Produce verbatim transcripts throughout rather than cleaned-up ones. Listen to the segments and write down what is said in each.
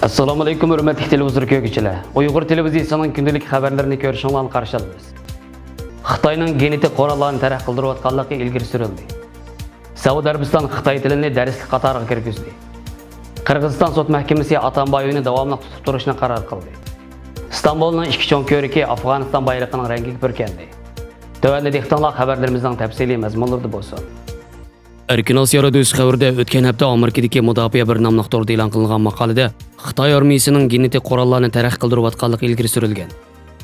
ئەسسالامۇئەلەيكۇم، ھۆرمەتلىك تېلېۋىزور كۆرگۈچىلەر. ئۇيغۇر تېلېۋىزىيىسىنىڭ كۈندىلىك خەۋەرلىرىنى كۆرۈشۈڭلارنى قارشى ئالىمىز. خىتاينىڭ گېنېتىك قوراللارنى تەرەققىي قىلدۇرۇۋاتقانلىقى ئىلگىرى سۈرۈلدى. سەئۇدى ئەرەبىستان خىتاي تىلىنى دەرسلىك قاتارىغا كىرگۈزدى. قىرغىزىستان سوت مەھكىمىسى ئاتامبايونى داۋاملىق تۇتۇپ تۇرۇشنى قارار قىلدى. ئىستانبۇلنىڭ ئىككى چوڭ كۆۋرۈكى ئافغانىستان بايرىقىنىڭ رەڭگىگە پۈركەندى. تۆۋەندە دىققىتىڭلار خەۋەرلىرىمىزنىڭ تەپسىلىي مەزمۇنلىرىدا بولسۇن. ئەركىن ئاسىيا رادىيوسى خەۋىرىدە ئۆتكەن ھەپتە ئامېرىكىدىكى مۇداپىئە بىر ناملىق توردا ئېلان قىلىنغان ماقالىدە خىتاي ئارمىيىسىنىڭ گېنېتىك قوراللارنى تەرەققىي قىلدۇرۇۋاتقانلىقى ئىلگىرى سۈرۈلگەن.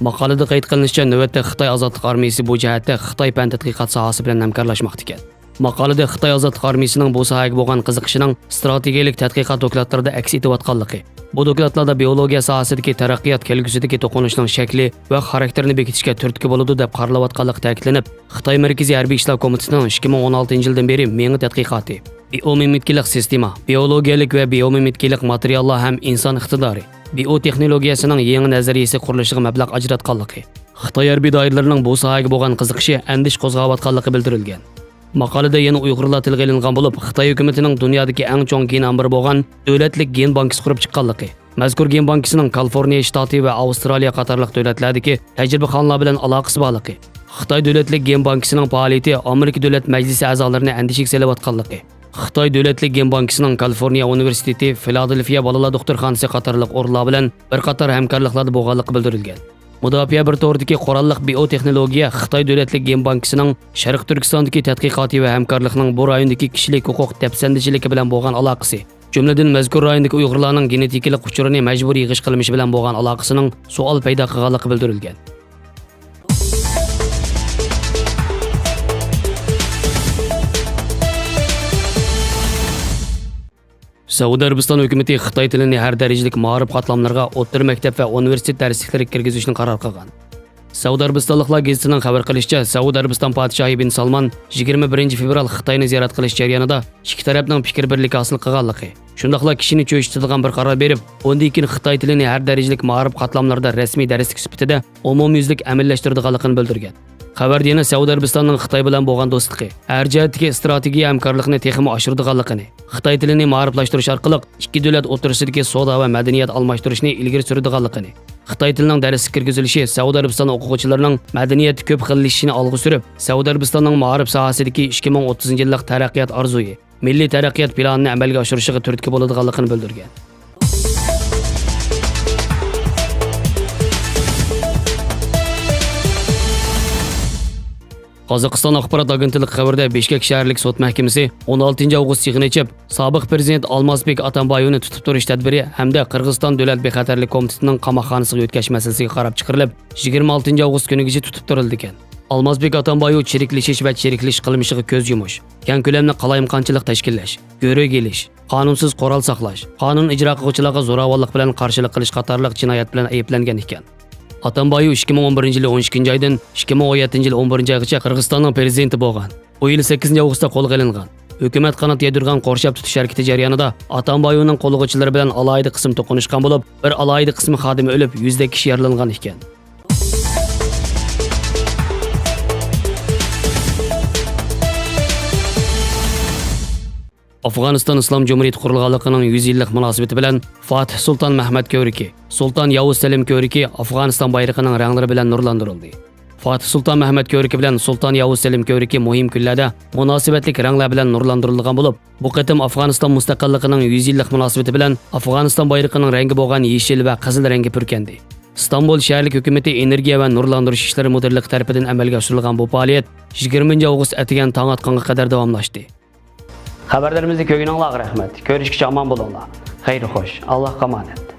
ماقالىدە قەيت قىلىنىشىچە، نۆۋەتتە خىتاي ئازادلىق ئارمىيىسى بۇ جەھەتتە خىتاي پەن تەتقىقات ساھەسى بىلەن ھەمكارلاشماقتا ئىكەن. ماقالىدە خىتاي ئازادلىق ئارمىيىسىنىڭ بۇ ساھەگە بولغان قىزىقىشىنىڭ ئىستراتېگىيەلىك تەتقىقات دوكلاتلىرىدا ئەكس ئېتىۋاتقانلىقى، بۇ دوكلاتلاردا بىئولوگىيە ساھەسىدىكى تەرەققىيات كەلگۈسىدىكى توقۇنۇشنىڭ شەكلى ۋە خاراكتېرىنى بېكىتىشكە تۈرتكە بولىدۇ، دەپ قارىلىۋاتقانلىقى تەكىتلىنىپ، خىتاي مەركىزىي ھەربىي ئىشلار كومىتېتىنىڭ ئىككى مىڭ ئون ئالتىنچى يىلدىن بېرى مېڭە تەتقىقاتى، بىئومىمىكىلىق سىستېما، بىئولوگىيەلىك ۋە بىئومىمىكىلىق ماتېرىياللار ھەم ئىنسان ئىقتىدارى، بىئوتېخنولوگىيەسىنىڭ يېڭى نەزەرىيەسى قۇرۇلۇشىغا مەبلەغ ئاجراتقانلىقى، خىتاي ھەربىي دائىرىلىرىنىڭ بۇ ساھەگە بولغان قىزىقىشى ئەندىشە قوزغاۋاتقانلىقى بىلدۈرۈلگەن. ماقالىدە يەنە ئۇيغۇرلار تىلغا ئېلىنغان بولۇپ، خىتاي ھۆكۈمىتىنىڭ دۇنيادىكى ئەڭ چوڭ گېن ئامبىرى بولغان دۆلەتلىك گېن بانكىسى قۇرۇپ چىققانلىقى، مەزكۇر گېن بانكىسىنىڭ كالىفورنىيە شتاتى ۋە ئاۋسترالىيە قاتارلىق دۆلەتلەردىكى تەجرىبىخانىلار بىلەن ئالاقىسى بارلىقى، خىتاي دۆلەتلىك گېن بانكىسىنىڭ پائالىيىتى ئامېرىكا دۆلەت مەجلىسى ئەزالىرىنى ئەندىشىگە سېلىۋاتقانلىقى، خىتاي دۆلەتلىك گېن بانكىسىنىڭ كالىفورنىيە ئۇنىۋېرسىتېتى فىلادېلفىيە بالىلار دوختۇرخانىسى قاتارلىق ئورۇنلار بىلەن بىر قاتار ھەمكارلىقلاردا بولغانلىقى بىلدۈرۈلگەن. مۇداپىئە بىر تورىدىكى قوراللىق بىئوتېخنولوگىيە خىتاي دۆلەتلىك گېن بانكىسىنىڭ شەرقىي تۈركىستاندىكى تەتقىقاتى ۋە ھەمكارلىقىنىڭ بۇ رايوندىكى كىشىلىك ھوقۇق دەپسەندىچىلىكى بىلەن بولغان ئالاقىسى، جۈملىدىن مەزكۇر رايوندىكى ئۇيغۇرلارنىڭ گېنېتىكىلىق ئۇچۇرىنى مەجبۇرىي يىغىش قىلمىشى بىلەن بولغان ئالاقىسىنىڭ سوئال پەيدا قىلغانلىقى بىلدۈرۈلگەن. سەئۇدى ئەرەبىستان ھۆكۈمىتى خىتاي تىلىنى ھەر دەرىجىلىك مائارىپ قاتلاملىرىغا، ئوتتۇرا مەكتەپ ۋە ئۇنىۋېرسىتېت دەرسلىكلىرىگە كىرگۈزۈشنى قارار قىلغان. سەئۇدى ئەرەبىستانلىقلار گېزىتىنىڭ خەۋەر قىلىشىچە، سەئۇدى ئەرەبىستان پادىشاھى بىن سالمان يىگىرمە بىرىنچى فېۋرال خىتاينى زىيارەت قىلىش جەريانىدا ئىككى تەرەپنىڭ پىكىر بىرلىكى ھاسىل قىلغانلىقى، شۇنداقلا كىشىنى چۆچۈتىدىغان بىر قارار بېرىپ، ئۇندىن كېيىن خىتاي تىلىنى ھەر دەرىجىلىك مائارىپ قاتلاملىرىدا رەسمىي دەرسلىك سۈپىتىدە ئومۇميۈزلۈك ئەمەلىيلەشتۈرىدىغانلىقىنى بىلدۈرگەن. خەۋەردە يەنە سەئۇدى ئەرەبىستاننىڭ خىتاي بىلەن بولغان دوستلۇقى، ھەر جەھەتتىكى ئىستراتېگىيە ھەمكارلىقنى تېخىمۇ ئاشۇرىدىغانلىقىنى، خىتاي تىلىنى مائارىپلاشتۇرۇش ئارقىلىق ئىككى دۆلەت ئوتتۇرىسىدىكى سودا ۋە مەدەنىيەت ئالماشتۇرۇشنى ئىلگىرى سۈرىدىغانلىقىنى، خىتاي تىلىنىڭ دەرسكە كىرگۈزۈلۈشى سەئۇدى ئەرەبىستان ئوقۇغۇچىلىرىنىڭ مەدەنىيەتتە كۆپ خىللىشىشىنى ئالغا سۈرۈپ، سەئۇدى ئەرەبىستاننىڭ مائارىپ ساھەسىدىكى ئىككى مىڭ ئوتتۇزىنچى يىللىق تەرەققىيات ئارزۇيى، مىللىي تەرەققىيات پىلانىنى ئەمەلگە ئاشۇرۇشىغا تۈرتكە بولىدىغانلىقىنى بىلدۈرگەن. قازاقىستان ئاخبارات ئاگېنتلىقى خەۋىرىدە، بىشكەك شەھەرلىك سوت مەھكىمىسى ئون ئالتىنچى ئاۋغۇست يىغىن ئېچىپ، سابىق پىرېزىدېنت ئالمازبېك ئاتامبايېۋنى تۇتۇپ تۇرۇش تەدبىرى ھەمدە قىرغىزىستان دۆلەت بىخەتەرلىك كومىتېتىنىڭ قاماقخانىسىغا يۆتكەش مەسىلىسىگە قاراپ چىقىرىلىپ، يىگىرمە ئالتىنچى ئاۋغۇست كۈنىگىچە تۇتۇپ تۇرۇلىدىكەن. ئالمازبېك ئاتامبايېۋ چىرىكلىشىش ۋە چىرىكلىشىش قىلمىشىغا كۆز يۇمۇش، كەڭ كۆلەملىك قالايمىقانچىلىق تەشكىللەش، گۆرۈگە ئېلىش، قانۇنسىز قورال ساقلاش، قانۇن ئىجرا قىلغۇچىلارغا زوراۋانلىق بىلەن قارشىلىق قىلىش قاتارلىق جىنايەت بىلەن ئەيىبلەنگەن ئىكەن. ئاتامبايېۋ ئىككى مىڭ ئون بىرىنچى يىلى ئون ئىككىنچى ئايدىن ئىككى مىڭ ئون يەتتىنچى يىلى ئون بىرىنچى ئايغىچە قىرغىزىستاننىڭ پىرېزىدېنتى بولغان. بۇ يىل سەككىزىنچى ئاۋغۇستتا قولغا ئېلىنغان. ھۆكۈمەت قانات يايدۇرغان قورشاپ تۇتۇش ھەرىكىتى جەريانىدا ئاتامبايېۋنىڭ قوللىغۇچىلىرى بىلەن ئالاھىدە قىسىم توقۇنۇشقان بولۇپ، بىر ئالاھىدە قىسىم خادىمى ئۆلۈپ، يۈزدەك كىشى يارىلانغان ئىكەن. ئافغانىستان ئىسلام جۇمھۇرىيىتى قۇرۇلغانلىقىنىڭ يۈز يىللىق مۇناسىۋىتى بىلەن فاتىھ سۇلتان مەھمەت كۆۋرۈكى، سۇلتان ياۋۇز سەلىم كۆۋرۈكى ئافغانىستان بايرىقىنىڭ رەڭلىرى بىلەن نۇرلاندۇرۇلدى. فاتىھ سۇلتان مەھمەت كۆۋرۈكى بىلەن سۇلتان ياۋۇز سەلىم كۆۋرۈكى مۇھىم كۈنلەردە مۇناسىۋەتلىك رەڭلەر بىلەن نۇرلاندۇرۇلىدىغان بولۇپ، بۇ قېتىم ئافغانىستان مۇستەقىللىقىنىڭ يۈز يىللىق مۇناسىۋىتى بىلەن ئافغانىستان بايرىقىنىڭ رەڭگى بولغان يېشىل ۋە قىزىل رەڭگى پۈركەندى. ئىستانبۇل شەھەرلىك ھۆكۈمىتى ئېنېرگىيە ۋە نۇرلاندۇرۇش ئىشلىرى مۇدىرلىقى تەرىپىدىن ئەمەلگە ئاشۇرۇلغان بۇ پائالىيەت يىگىرمىنچى ئاۋغۇست ئەتىگەن تاڭ ئاتقانغا قەدەر داۋاملاشتى. خەۋەرلىرىمىزنى كۆرگىنىڭلارغا رەھمەت. كۆرۈشكىچە ئامان بولۇڭلار. خەير خوش. ئاللاھقا ئامانەت.